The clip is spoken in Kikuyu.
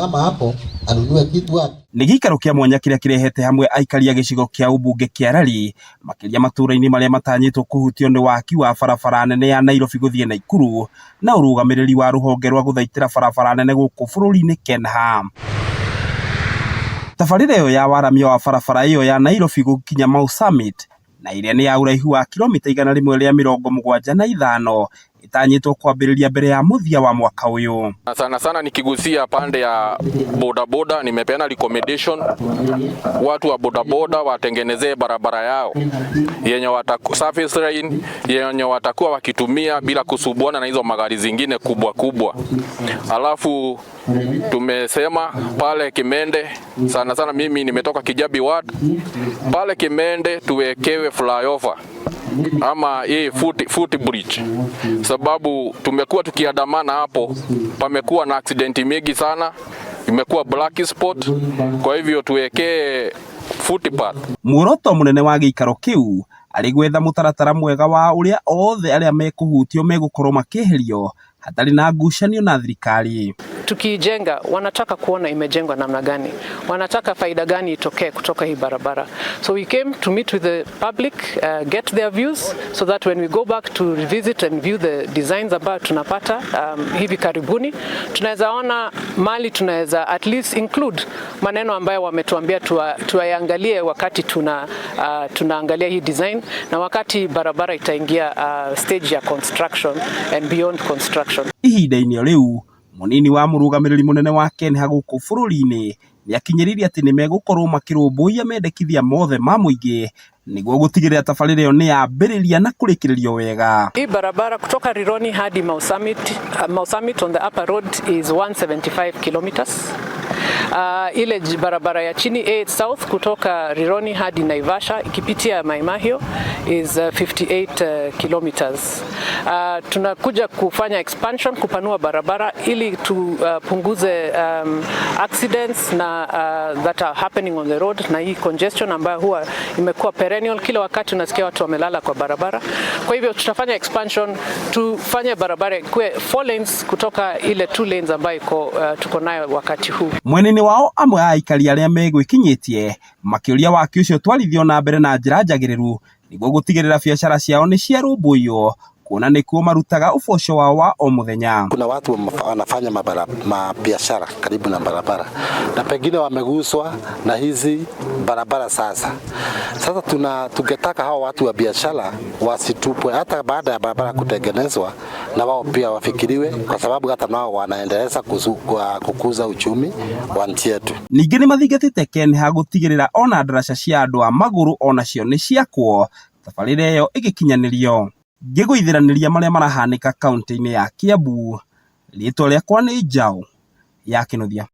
Kama hapo anunue kitu wapi? Nĩ gĩikaro kĩa mwanya kĩrĩa kĩrehete hamwe aikari a gĩcigo kĩa ũmbunge kĩa Lari makĩria matũra-inĩ marĩa matanyĩtwo kũhutio nĩ waki wa barabara nene ya Nairobi gũthiĩ Naikuru na ũrũgamĩrĩri wa rũhonge rwa gũthaitĩra barabara nene gũkũ bũrũri-inĩ KENHA. Tabarĩra ĩyo ya waramia wa barabara ĩyo ya Nairobi gũkinya Mau Summit na ĩrĩa nĩ ya ũraihu wa kilomita 175 ĩtanyĩtwo kwambĩrĩria mbere ya mũthia wa mwaka ũyũ. Sana sana nikigusia pande ya bodaboda, nimepeana recommendation watu wa bodaboda watengenezee barabara yao yenye surface line yenye watakuwa wakitumia bila kusubuana na hizo magari zingine kubwa kubwa. Alafu tumesema pale Kimende, sana sana mimi nimetoka Kijabi ward, pale Kimende tuwekewe flyover ama hii foot bridge, sababu tumekuwa tukiandamana hapo, pamekuwa na accident mingi sana, imekuwa black spot. Kwa hivyo tuwekee footpath. Muoroto mũnene wa gĩikaro kĩu arĩ gwetha mũtaratara mwega wa ũrĩa othe arĩa mekũhutio megũkorwo makĩeherio hatarĩ na ngucanio na thirikari. Tukiijenga wanataka kuona imejengwa namna gani, wanataka faida gani itokee kutoka hii barabara. So we came to meet with the public, get their views so that when we go back to revisit and view the designs ambayo tunapata hivi karibuni, tunaweza ona mali tunaweza at least include maneno ambayo wametuambia tuwaangalie wakati tunaangalia hii design na wakati barabara itaingia stage ya construction and beyond construction. Ihinda-inĩ o rĩu mũnini wa mũrũgamĩrĩri mũnene wa KENHA gũkũ bũrũri-inĩ nĩakinyĩrĩirie atĩ nĩmegũkorwo makĩrũmbũiya mendekithia mothe ma mũingĩ nĩguo gũtigĩrĩra tabarĩra ĩyo nĩyambĩrĩria na kũrĩkĩrĩrio wega. Hii barabara kutoka Rironi hadi Mau Summit, Mau Summit on the upper road is 175 kilometers. Ile barabara ya chini 8 South kutoka Rironi hadi Naivasha ikipitia Mai Mahiu is 58 kilometers. Tunakuja kufanya expansion, kupanua barabara ili tupunguze accidents na that are happening on the road na hii congestion ambayo huwa imekuwa perennial, kila wakati unasikia watu wamelala kwa barabara. Kwa hivyo tutafanya expansion, tufanye barabara ikuwe 4 lanes kutoka ile 2 lanes ambayo iko tuko nayo wakati huu. Mwena-inĩ wao amwe a aikari arĩa megwĩkinyĩtie makĩũria waki ũcio ũtwarithio na mbere na njĩra njagĩrĩru nĩguo gũtigĩrĩra biacara ciao nĩ ciarũmbũiyo kuona nĩkuo marutaga ũboco wao wa o mũthenya. Kuna watu wanafanya mabiashara karibu na barabara na pengine wameguswa na hizi barabara sasa. Sasa tungetaka hao watu wa biashara wasitupwe hata baada ya barabara kutengenezwa, na wao pia wafikiriwe, kwa sababu hata nao wanaendeleza kukuza uchumi wa nchi yetu. Ningĩ nĩ mathingatĩte KENHA gũtigĩrĩra ona ndaraca cia andũ a magũrũ onacio nĩ ciakwo tabarĩra ĩyo ĩgĩkinyanĩrio. Ngĩgũithĩranĩria marĩa marahanĩka kaunti-inĩ ya Kiambu, rĩtwa rĩakwa nĩ Njaũ ya Kĩnuthia.